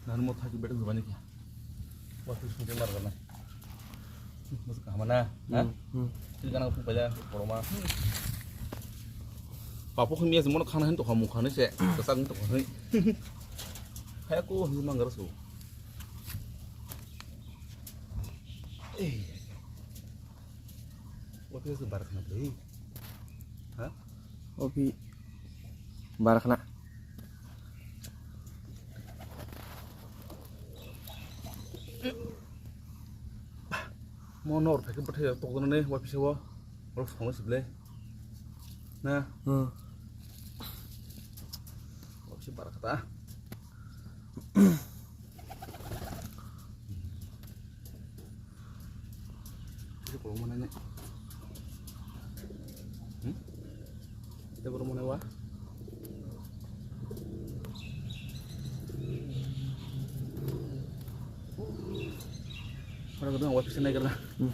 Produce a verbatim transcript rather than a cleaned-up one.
Nang mo thaki betu gubani kya? Waktu sungai mar gana. Mas kaham na? Ha? Hmm, hmm. Til gana pun pala koroma. Papo khun mias mono khana hin to khamu khane se. Kasak hin to khane. Kaya ko hin manggar so. Eh. Waktu itu bar khana beli. Ha? Opi bar khana. Mo nor thake bwthai tok dana ne wa pisa wo. Rok song se ble. Na. Hmm. Wa pisa bar khata. Itu kalau mana nih? Hmm? Itu kalau mana wa? Orang kedua wa pisa naik karena. Hmm.